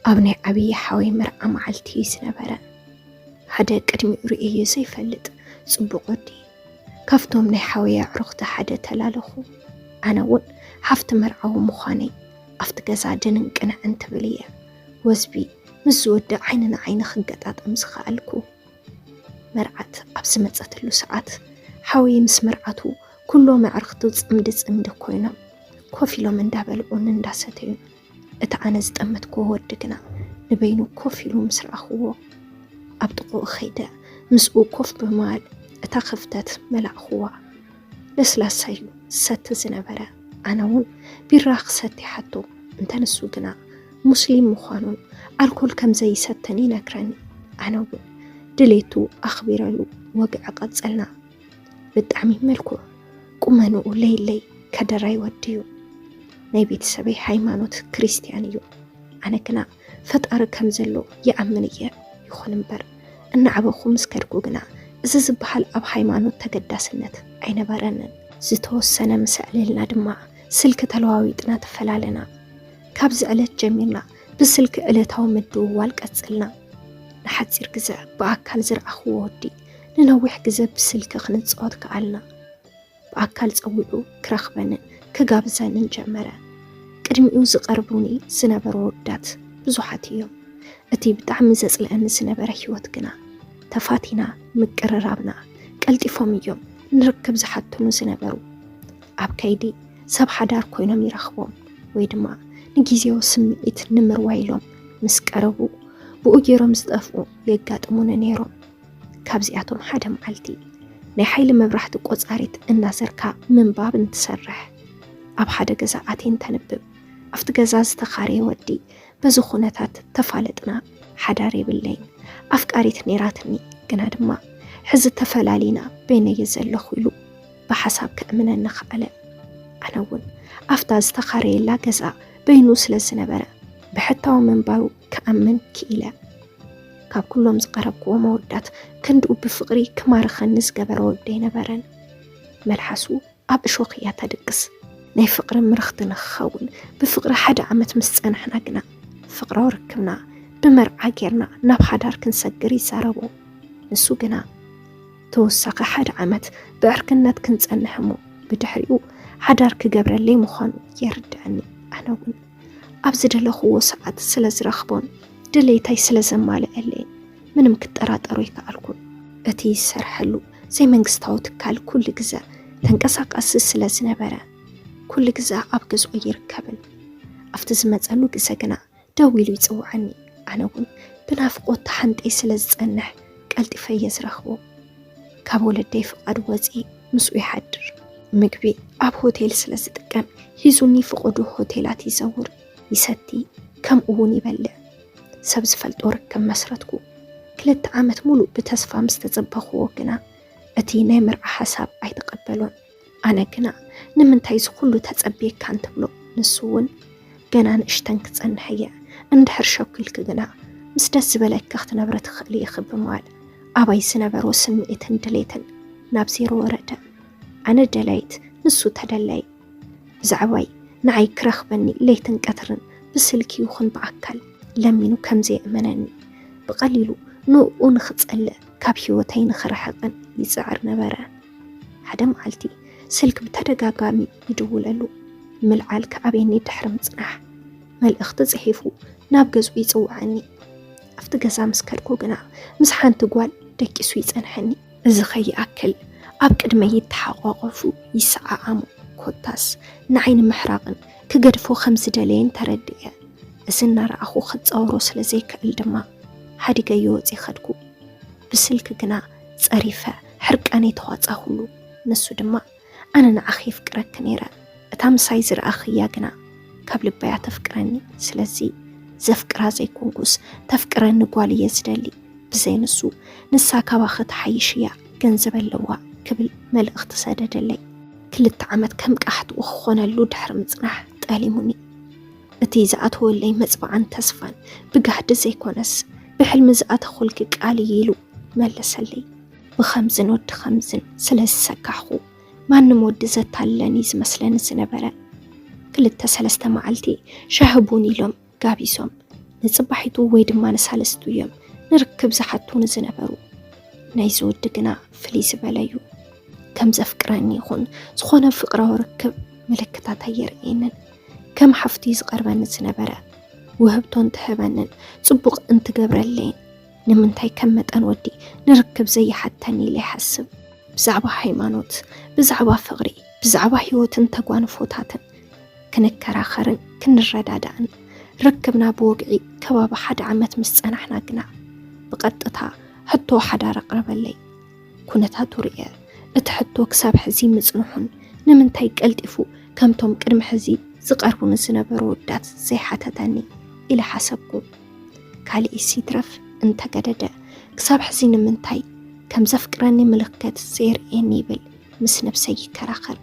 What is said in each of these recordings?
ኣብ ናይ ዓብዪ ሓወይ መርዓ መዓልቲ እዩ ዝነበረ። ሓደ ቅድሚኡ ርእየዮ ዘይፈልጥ ጽቡቕ ወዲ ካብቶም ናይ ሓወይ ኣዕሩኽቲ ሓደ ተላለኹ። ኣነ እውን ሓፍቲ መርዓዊ ምዃነይ ኣብቲ ገዛ ድንንቅንዕን ትብል እየ ወዝቢ ምስ ዝወዲ ዓይኒ ንዓይኒ ክገጣጠም ዝኸኣልኩ። መርዓት ኣብ ዝመጸትሉ ሰዓት ሓወይ ምስ መርዓቱ ኩሎም ኣዕርኽቱ ጽምዲ ጽምዲ ኮይኖም ኮፍ ኢሎም እንዳበልዑን እንዳሰተዩን፣ እቲ ኣነ ዝጠመትኩዎ ወዲ ግና ንበይኑ ኮፍ ኢሉ ምስ ረኣኽዎ፣ ኣብ ጥቕኡ ኸይደ ምስኡ ኮፍ ብምባል እታ ክፍተት መላእኽዋ። ለስላሳ እዩ ዝሰቲ ዝነበረ። ኣነ እውን ቢራ ክሰቲ ሓቶ፣ እንተ ንሱ ግና ሙስሊም ምዃኑን ኣልኮል ከም ዘይሰትን ይነግረኒ። ኣነ እውን ድሌቱ ኣኽቢረሉ ወግዒ ቀጸልና። ብጣዕሚ መልክዑ ቁመንኡ ለይለይ ከደራይ ወዲ እዩ። ናይ ቤተሰበይ ሃይማኖት ክርስትያን እዩ። ኣነ ግና ፈጣሪ ከም ዘሎ ይኣምን እየ። ይኹን እምበር እናዓበኹ ምስ ከድኩ ግና እዚ ዝበሃል ኣብ ሃይማኖት ተገዳስነት ኣይነበረንን። ዝተወሰነ ምስ ኣዕለልና ድማ ስልኪ ተለዋዊጥና ተፈላለና። ካብዚ ዕለት ጀሚርና ብስልኪ ዕለታዊ ምድውዋል ቀጽልና። ንሓጺር ግዘ ብኣካል ዝረኣኽዎ ወዲ ንነዊሕ ግዘ ብስልኪ ክንጻወት ከኣልና። ብኣካል ጸዊዑ ክረኽበንን ክጋብዘንን ጀመረ። ቅድሚኡ ዝቐርቡኒ ዝነበሩ ኣወዳት ብዙሓት እዮም። እቲ ብጣዕሚ ዘጽልኣኒ ዝነበረ ህይወት ግና ተፋቲና ምቅርራብና ቀልጢፎም እዮም ንርክብ ዝሓትኑ ዝነበሩ። ኣብ ከይዲ ሰብ ሓዳር ኮይኖም ይረኽቦም ወይ ድማ ንጊዜዊ ስምዒት ንምርዋይ ኢሎም ምስ ቀረቡ ብኡ ገይሮም ዝጠፍኡ የጋጥሙኒ ነይሮም። ካብዚኣቶም ሓደ መዓልቲ ናይ ሓይሊ መብራህቲ ቆጻሪት እናዘርካ ምንባብ እንትሰርሕ ኣብ ሓደ ገዛ ኣትየ እንተንብብ ኣብቲ ገዛ ዝተኻረየ ወዲ በዚ ኩነታት ተፋለጥና። ሓዳር የብለይን፣ ኣፍቃሪት ነይራትኒ፣ ግና ድማ ሕዚ ተፈላሊና በይነየ ዘለኹ ኢሉ ብሓሳብ ከእምነኒ ከኣለ። ኣነ እውን ኣብታ ዝተኻረየላ ገዛ በይኑ ስለ ዝነበረ ብሕታዊ ምንባሩ ክኣምን ክኢለ። ካብ ኩሎም ዝቐረብክዎ መወዳት ክንድኡ ብፍቕሪ ክማርኸኒ ዝገበረ ወዲ ኣይነበረን። መልሓሱ ኣብ እሾኽ እያ ተድቅስ። ናይ ፍቕሪ ምርኽቲ ንኽኸውን ብፍቕሪ ሓደ ዓመት ምስ ጸናሕና ግና ፍቕራዊ ርክብና ብመርዓ ጌርና ናብ ሓዳር ክንሰግር ይዛረቦ። ንሱ ግና ተወሳኺ ሓደ ዓመት ብዕርክነት ክንጸንሕ እሞ ብድሕሪኡ ሓዳር ክገብረለይ ምዃኑ የርድኣኒ። ኣነ እውን ኣብ ዝደለኽዎ ሰዓት ስለ ዝረኽቦን ድሌታይ ስለ ዘማልአለይን ምንም ክጠራጠሮ ኣይከኣልኩን። እቲ ዝሰርሐሉ ዘይመንግስታዊ ትካል ኩሉ ግዘ ተንቀሳቃሲ ስለ ዝነበረ ኩሉ ግዘ ኣብ ገዝኡ ኣይርከብን። ኣብቲ ዝመፀሉ ግዘ ግና ደዊሉ ይፅውዓኒ። ኣነ እውን ብናፍቆት ተሓንጠይ ስለ ዝፀንሕ ቀልጢፈ እየ ዝረኽቦ። ካብ ወለደይ ፍቓድ ወፂ ምስኡ ይሓድር። ምግቢ ኣብ ሆቴል ስለ ዝጥቀም ሒዙኒ ፈቐዶ ሆቴላት ይዘውር፣ ይሰቲ፣ ከምኡ እውን ይበልዕ። ሰብ ዝፈልጦ ርክብ መስረትኩ። ክልተ ዓመት ሙሉእ ብተስፋ ምስ ተጸበኽዎ ግና እቲ ናይ መርዓ ሓሳብ ኣይተቐበሎን። ኣነ ግና ንምንታይ እዚ ኩሉ ተጸብየካ እንትብሎ ንሱ እውን ገና ንእሽተን ክጸንሕ እየ፣ እንድሕር ሸኩልኪ ግና ምስ ደስ ዝበለኪ ክትነብሪ ትኽእሊ ኢኺ ብምባል ኣባይ ዝነበሮ ስምዒትን ድሌትን ናብ ዜሮ ወረደ። ኣነ ደላይት ንሱ ተደላይ። ብዛዕባይ ንዓይ ክረኽበኒ ለይትን ቀትርን ብስልኪ ይኹን ብኣካል ለሚኑ ከም ዘየእመነኒ፣ ብቐሊሉ ንእኡ ንኽጸልእ ካብ ህይወተይ ንኽርሕቕን ይጽዕር ነበረ። ሓደ መዓልቲ ስልኪ ብተደጋጋሚ ይድውለሉ። ምልዓል ክኣብየኒ ድሕሪ ምጽናሕ፣ መልእኽቲ ጽሒፉ ናብ ገዝኡ ይጽውዓኒ። ኣብቲ ገዛ ምስ ከድኩ ግና ምስ ሓንቲ ጓል ደቂሱ ይጸንሐኒ። እዚ ኸይኣክል ኣብ ቅድመይ ይተሓቋቖፉ፣ ይሰዓዓሙ። ኮታስ ንዓይ ንምሕራቕን ክገድፎ ከም ዝደለየን ተረዲኤ። እዚ እናረኣኹ ክጻወሮ ስለ ዘይክእል ድማ ሓዲገዮ ወጺ ኸድኩ። ብስልኪ ግና ጸሪፈ ሕርቃነይ ተዋጻኹሉ። ንሱ ድማ ኣነ ንዓኺ የፍቅረኪ ነይረ፣ እታ ምሳይ ዝረኣኽያ ግና ካብ ልበያ ተፍቅረኒ። ስለዚ ዘፍቅራ ዘይኮንኩስ ተፍቅረኒ ጓል እየ ዝደሊ። ብዘይ ንሱ ንሳ ካባኺ ትሓይሽ እያ፣ ገንዘብ ኣለዋ ክብል መልእኽቲ ሰደደለይ። ክልተ ዓመት ከም ቃሕትኡ ክኾነሉ ድሕሪ ምጽናሕ ጠሊሙኒ። እቲ ዝኣተወለይ መጽብዓን ተስፋን ብጋህዲ ዘይኮነስ ብሕልሚ ዝኣተኹልኪ ቃል እዩ ኢሉ መለሰለይ። ብኸምዝን ወዲ ኸምዝን ስለ ዝሰካሕኹ ማንም ወዲ ዘታልለኒ ዝመስለኒ ዝነበረ። ክልተ ሰለስተ መዓልቲ ሻሂ ቡን ኢሎም ጋቢሶም ንጽባሒቱ ወይ ድማ ንሳልስቱ እዮም ንርክብ ዝሓቱኒ ዝነበሩ። ናይዚ ወዲ ግና ፍልይ ዝበለ እዩ። ከም ዘፍቅረኒ ይኹን ዝኾነ ፍቕራዊ ርክብ ምልክታት ኣየርእየንን። ከም ሓፍቱ እዩ ዝቐርበኒ ዝነበረ። ውህብቶ እንትህበንን ጽቡቕ እንትገብረለይን ንምንታይ ከም መጠን ወዲ ንርክብ ዘይሓተኒ ኢለ ይሓስብ። ብዛዕባ ሃይማኖት፣ ብዛዕባ ፍቕሪ፣ ብዛዕባ ህይወትን ተጓንፎታትን ክንከራኸርን ክንረዳዳእን ርክብና ብወግዒ ከባቢ ሓደ ዓመት ምስ ጸናሕና ግና ብቐጥታ ሕቶ ሓዳር ኣቕረበለይ። ኩነታቱ ርእየ እቲ ሕቶ ክሳብ ሕዚ ምጽንሑን ንምንታይ ቀልጢፉ ከምቶም ቅድሚ ሕዚ ዝቐርቡኒ ዝነበሩ ወዳት ዘይሓተተኒ ኢለ ሓሰብኩ። ካልእ ይትረፍ እንተገደደ ክሳብ ሕዚ ንምንታይ ከም ዘፍቅረኒ ምልክት ዘየርእየኒ ይብል ምስ ነብሰይ ይከራኸር።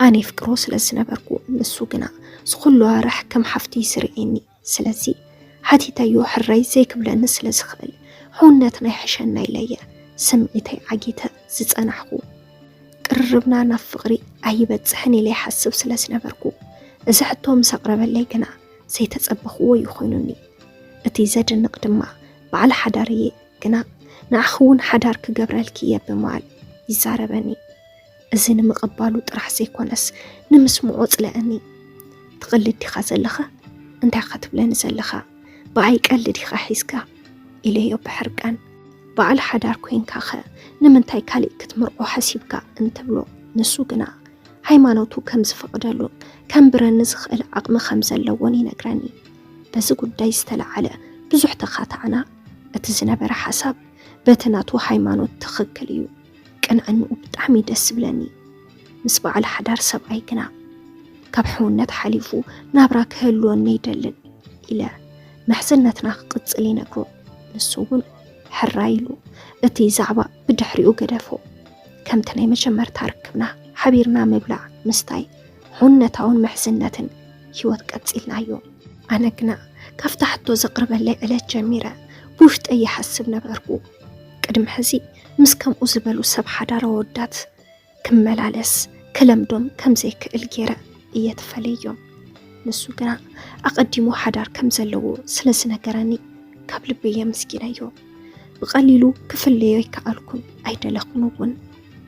ኣነ የፍቅሮ ስለ ዝነበርኩ ንሱ ግና ዝኹሉ ኣራሕ ከም ሓፍቲ ይስርእየኒ። ስለዚ ሓቲተዮ ሕራይ ዘይክብለኒ ስለ ዝኽእል ሕውነትና ይሕሸና ኢለየ ስምዒተይ ዓጊተ ዝጸናሕኩ። ቅርርብና ናብ ፍቕሪ ኣይበጽሕን ኢለ ይሓስብ ስለ ዝነበርኩ እዚ ሕቶ ምስ ኣቕረበለይ ግና ዘይተጸበኽዎ እዩ ኮይኑኒ። እቲ ዘደንቕ ድማ በዓል ሓዳር እየ ግና ንዓኺ እውን ሓዳር ክገብረልኪ እየ ብምባል ይዛረበኒ። እዚ ንምቕባሉ ጥራሕ ዘይኮነስ ንምስምዖ ጽለአኒ። ትቕልድ ዲኻ ዘለኻ? እንታይ ኢኻ ትብለኒ ዘለኻ? ብኣይ ቀልዲ ዲኻ ሒዝካ? ኢለዮ ብሕርቃን። በዓል ሓዳር ኮይንካኸ ንምንታይ ካልእ ክትምርዖ ሓሲብካ? እንትብሎ ንሱ ግና ሃይማኖቱ ከም ዝፈቕደሉን ከንብረኒ ዝኽእል ዓቕሚ ከም ዘለዎን ይነግረኒ። በዚ ጉዳይ ዝተለዓለ ብዙሕ ተኻታዕና። እቲ ዝነበረ ሓሳብ በቲ ናቱ ሃይማኖት ትኽክል እዩ። ቅንዕንኡ ብጣዕሚ ደስ ዝብለኒ። ምስ በዓል ሓዳር ሰብኣይ ግና ካብ ሕውነት ሓሊፉ ናብራ ክህልወኒ ኣይደልን ኢለ ምሕዝነትና ክቕጽል ይነግሮ። ንሱ እውን ሕራይ ኢሉ እቲ ዛዕባ ብድሕሪኡ ገደፎ። ከምቲ ናይ መጀመርታ ርክብና ሓቢርና ምብላዕ ምስታይ ሕውነታውን ምሕዝነትን ህይወት ቀጺልናዮ። ኣነ ግና ካብታ ሕቶ ዘቕርበለይ ዕለት ጀሚረ ብውሽጠይ ይሓስብ ነበርኩ። ቅድሚ ሕዚ ምስ ከምኡ ዝበሉ ሰብ ሓዳር ኣወዳት ክመላለስ ክለምዶም ከም ዘይክእል ገይረ እየ ተፈለዮም። ንሱ ግና ኣቐዲሙ ሓዳር ከም ዘለዎ ስለ ዝነገረኒ ካብ ልበይ የመስጊነዮ። ብቐሊሉ ክፍለዮ ኣይከኣልኩን ኣይደለኹን እውን።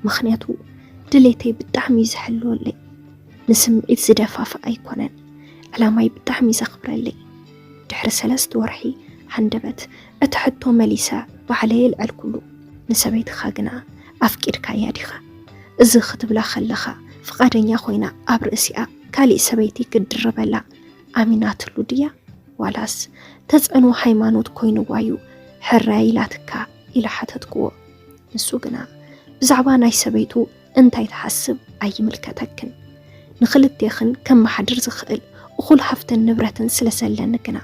ምኽንያቱ ድሌተይ ብጣዕሚ እዩ ዝሕልወለይ። ንስምዒት ዝደፋፍእ ኣይኮነን። ዕላማይ ብጣዕሚ ዘኽብረለይ። ድሕሪ ሰለስተ ወርሒ ሃንደበት እቲ ሕቶ መሊሰ ባዕለይ የልዐልኩሉ። ንሰበይትኻ ግና ኣፍቂድካያ ዲኻ? እዚ ክትብላ ከለኻ ፍቓደኛ ኮይና ኣብ ርእሲኣ ካሊእ ሰበይቲ ክትድርበላ ኣሚናትሉ ድያ? ዋላስ ተጽዕኖ ሃይማኖት ኮይንዋ እዩ ሕራይ ኢላትካ? ኢለ ሓተትክዎ። ንሱ ግና ብዛዕባ ናይ ሰበይቱ እንታይ ትሓስብ ኣይምልከተክን። ንኽልቴኽን ከመሓድር ዝኽእል እኹል ሃፍትን ንብረትን ስለ ዘለኒ ግና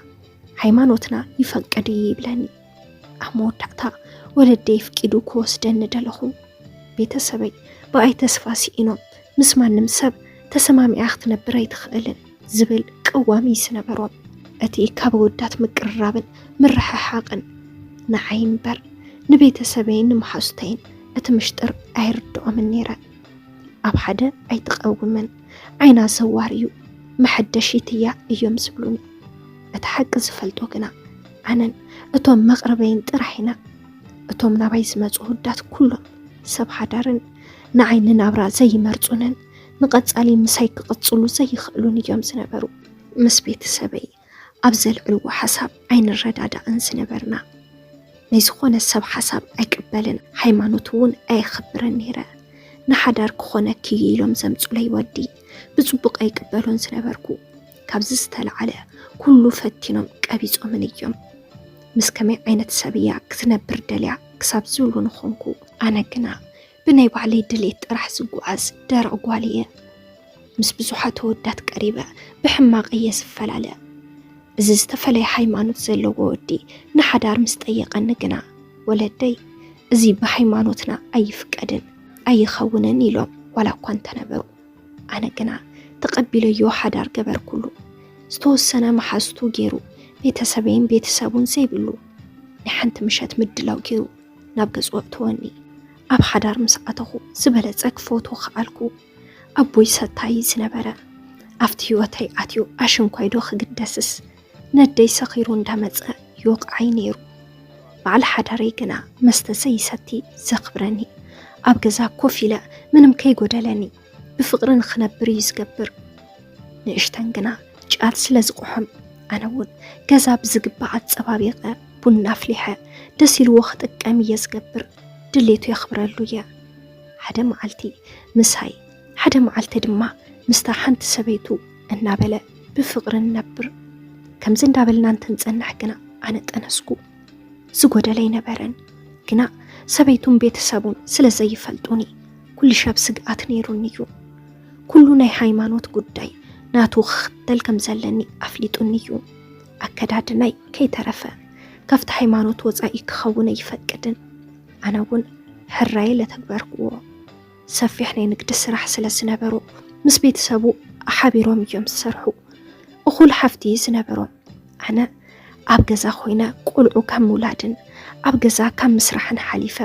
ሃይማኖትና ይፈቅድ እዩ ይብለኒ። ኣብ መወዳእታ ወለደይ ኣፍቂዱ ክወስደኒ ደለኹ። ቤተሰበይ ብኣይ ተስፋ ስኢኖም ምስ ማንም ሰብ ተሰማሚዓ ክትነብር ኣይትኽእልን ዝብል ቅዋም እዩ ዝነበሮም። እቲ ካብ ኣወዳት ምቅርራብን ምርሕሓቕን ንዓይ እምበር ንቤተሰበይን ንመሓዙተይን እቲ ምሽጥር ኣይርድኦምን ነይረ። ኣብ ሓደ ኣይትቐውምን፣ ዓይና ዘዋር እዩ፣ መሐደሺት እያ እዮም ዝብሉኒ። እቲ ሓቂ ዝፈልጦ ግና ኣነን እቶም መቕርበይን ጥራሕ ኢና። እቶም ናባይ ዝመጹ ውዳት ኩሎም ሰብ ሓዳርን ንዓይ ንናብራ ዘይመርጹንን ንቐጻሊ ምሳይ ክቕጽሉ ዘይኽእሉን እዮም ዝነበሩ። ምስ ቤተሰበይ ኣብ ዘልዕልዎ ሓሳብ ኣይንረዳዳእን ዝነበርና። ናይ ዝኾነ ሰብ ሓሳብ ኣይቅበልን፣ ሃይማኖት እውን ኣየኽብርን ነይረ። ንሓዳር ክኾነኪ እዩ ኢሎም ዘምጹለይ ወዲ ብጽቡቕ ኣይቅበሎን ዝነበርኩ። ካብዚ ዝተለዓለ ኩሉ ፈቲኖም ቀቢጾምን እዮም። ምስ ከመይ ዓይነት ሰብ እያ ክትነብር ደልያ ክሳብ ዝብሉ ንኾንኩ። ኣነ ግና ብናይ ባዕለይ ድሌት ጥራሕ ዝጓዓዝ ደረቕ ጓል እየ። ምስ ብዙሓት ኣወዳት ቀሪበ ብሕማቕ እየ ዝፈላለ። እዚ ዝተፈለየ ሃይማኖት ዘለዎ ወዲ ንሓዳር ምስ ጠየቐኒ ግና ወለደይ እዚ ብሃይማኖትና ኣይፍቀድን ኣይኸውንን ኢሎም ዋላ እኳ እንተነበሩ ኣነ ግና ተቐቢለዮ ሓዳር ገበርኩሉ። ዝተወሰነ መሓዝቱ ገይሩ ቤተሰበይን ቤተሰቡን ዘይብሉ ናይ ሓንቲ ምሸት ምድላው ገይሩ ናብ ገጹ ኣእተወኒ። ኣብ ሓዳር ምስ ኣተኹ ዝበለጸ ክፈትዎ ከኣልኩ። ኣቦይ ሰታይ ዝነበረ ኣብቲ ህይወተይ ኣትዩ ኣሽንኳይ ዶ ክግደስስ ነደይ ሰኺሩ እንዳመጸ ይወቕዓይ ነይሩ። በዓል ሓዳረይ ግና መስተ ዘይሰቲ ዘኽብረኒ፣ ኣብ ገዛ ኮፍ ኢለ ምንም ከይጎደለኒ ብፍቕሪ ንኽነብር እዩ ዝገብር። ንእሽተን ግና ጫት ስለ ዝቑሖም፣ ኣነ እውን ገዛ ብዝግባእ ኣጸባቢቐ፣ ቡና ኣፍሊሐ፣ ደስ ኢልዎ ክጥቀም እየ ዝገብር። ድሌቱ የኽብረሉ እየ። ሓደ መዓልቲ ምሳይ፣ ሓደ መዓልቲ ድማ ምስታ ሓንቲ ሰበይቱ እናበለ ብፍቕሪ ንነብር። ከምዚ እንዳበልና እንትንጸንሕ ግና ኣነ ጠነስኩ። ዝጎደለ ኣይነበረን። ግና ሰበይቱን ቤተሰቡን ስለ ዘይፈልጡኒ፣ ኩሉ ሻብ ስግኣት ነይሩኒ እዩ። ኩሉ ናይ ሃይማኖት ጉዳይ ናቱ ክኽተል ከም ዘለኒ ኣፍሊጡኒ እዩ። ኣከዳድናይ ከይተረፈ ካብቲ ሃይማኖት ወጻኢ ክኸውን ኣይፈቅድን። ኣነ እውን ሕራይ ለተግበርክዎ። ሰፊሕ ናይ ንግዲ ስራሕ ስለ ዝነበሮ፣ ምስ ቤተሰቡ ሓቢሮም እዮም ዝሰርሑ። እኹል ሃፍቲ ዝነበሮም። ኣነ ኣብ ገዛ ኮይነ ቆልዑ ካብ ምውላድን ኣብ ገዛ ካብ ምስራሕን ሓሊፈ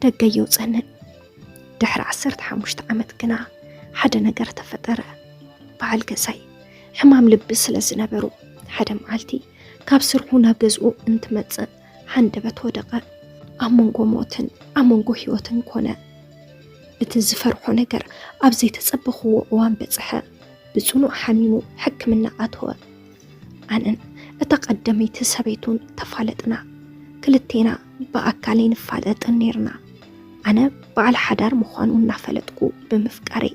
ደገ የውፀንን። ድሕሪ ዓሰርተ ሓሙሽተ ዓመት ግና ሓደ ነገር ተፈጠረ። በዓል ገዛይ ሕማም ልቢ ስለ ዝነበሩ፣ ሓደ መዓልቲ ካብ ስርሑ ናብ ገዝኡ እንትመጽእ ሃንደበት ወደቐ። ኣብ መንጎ ሞትን ኣብ መንጎ ህይወትን ኮነ። እቲ ዝፈርሖ ነገር ኣብ ዘይተጸበኽዎ እዋን በጽሐ። ብጽኑዕ ሓሚሙ ሕክምና ኣተወ። ኣነን እታ ቀደመይቲ ሰበይቱን ተፋለጥና። ክልቴና ብኣካል ኣይንፋለጥን ነይርና። ኣነ በዓል ሓዳር ምዃኑ እናፈለጥኩ ብምፍቃረይ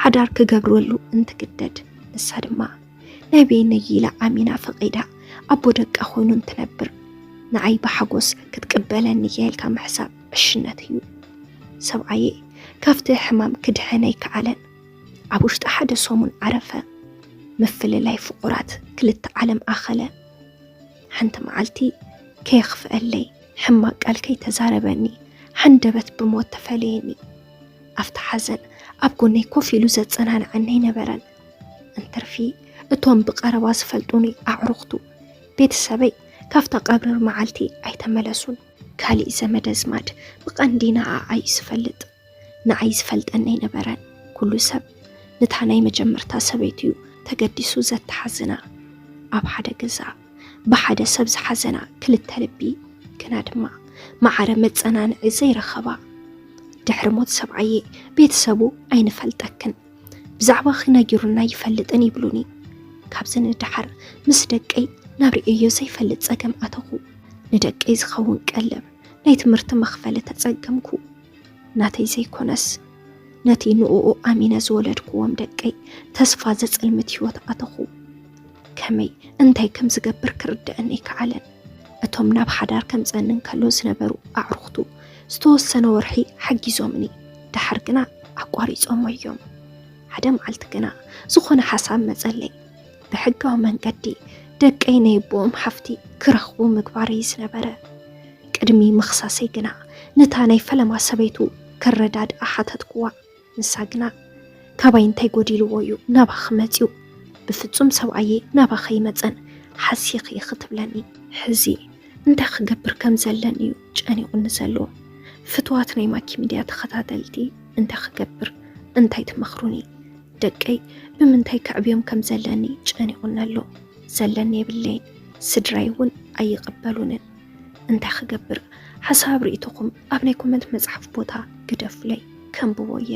ሓዳር ክገብረሉ እንትግደድ፣ ንሳ ድማ ናይ በይነይ ኢላ ኣሚና ፈቒዳ ኣቦ ደቃ ኮይኑ እንትነብር፣ ንዓይ ብሓጎስ ክትቅበለኒ እያ ኢልካ ምሕሳብ ዕሽነት እዩ። ሰብኣየይ ካብቲ ሕማም ክድሕን ኣይከኣለን። ኣብ ውሽጢ ሓደ ሰሙን ዓረፈ። ምፍልላይ ፍቑራት ክልተ ዓለም ኣኸለ። ሓንቲ መዓልቲ ከየኽፍአለይ ሕማቕ ቃል ከይተዛረበኒ፣ ሃንደበት ብሞት ተፈለየኒ። ኣብቲ ሓዘን ኣብ ጎነይ ኮፍ ኢሉ ዘጸናንዐኒ ኣይነበረን። እንትርፊ እቶም ብቐረባ ዝፈልጡኒ ኣዕሩኽቱ፣ ቤተሰበይ ካብታ ቀብሪ መዓልቲ ኣይተመለሱን። ካሊእ ዘመድ ኣዝማድ ብቐንዲ ንዓኣ እዩ ዝፈልጥ። ንዓይ ዝፈልጠኒ ኣይነበረን። ኩሉ ሰብ ነታ ናይ መጀመርታ ሰበይቱ እዩ ተገዲሱ ዘተሓዝና። ኣብ ሓደ ገዛ ብሓደ ሰብ ዝሓዘና ክልተ ልቢ፣ ግና ድማ ማዕረ መጸናንዒ ዘይረኸባ። ድሕሪ ሞት ሰብኣየ ቤተሰቡ ኣይንፈልጠክን፣ ብዛዕባኺ ነጊሩና ይፈልጥን ይብሉኒ። ካብዚ ንደሓር ምስ ደቀይ ናብ ርእየዮ ዘይፈልጥ ጸገም ኣተኹ። ንደቀይ ዝኸውን ቀለብ ናይ ትምህርቲ መኽፈሊ ተጸገምኩ። ናተይ ዘይኮነስ፣ ነቲ ንእኡ ኣሚነ ዝወለድክዎም ደቀይ ተስፋ ዘጸልምት ህይወት ኣተኹ። ከመይ እንታይ ከም ዝገብር ክርድአኒ ኣይከኣለን። እቶም ናብ ሓዳር ከምጸኒ እንከሎ ዝነበሩ ኣዕሩኽቱ ዝተወሰነ ወርሒ ሓጊዞምኒ፣ ደሓር ግና ኣቋሪጾሞ እዮም። ሓደ መዓልቲ ግና ዝኾነ ሓሳብ መጸለይ። ብሕጋዊ መንገዲ ደቀይ ናይ ኣቦኦም ሃፍቲ ክረኽቡ ምግባረይ ዝነበረ። ቅድሚ ምኽሳሰይ ግና ነታ ናይ ፈለማ ሰበይቱ ከረዳድኣ ሓተትክዋ። ንሳ ግና፣ "ካባይ እንታይ ጎዲልዎ እዩ ናባኺ መጺኡ? ብፍጹም ሰብኣየ ናባኺ ኣይመጸን፣ ሓሲኺ ኢኺ" ትብለኒ። ሕዚ እንታይ ክገብር ከም ዘለኒ እዩ ጨኒቑኒ ዘሎ። ፍትዋት ናይ ማኪ ሚድያ ተኸታተልቲ፣ እንታይ ክገብር፣ እንታይ ትመኽሩኒ? ደቀይ ብምንታይ ከዕብዮም ከም ዘለኒ ጨኒቑኒ ኣሎ። ዘለኒ የብለይን፣ ስድራይ እውን ኣይቕበሉንን። እንታይ ክገብር? ሓሳብ ርእይቶኹም ኣብ ናይ ኮመንት መጽሓፍ ቦታ ግደፉለይ፣ ከንብቦ እየ።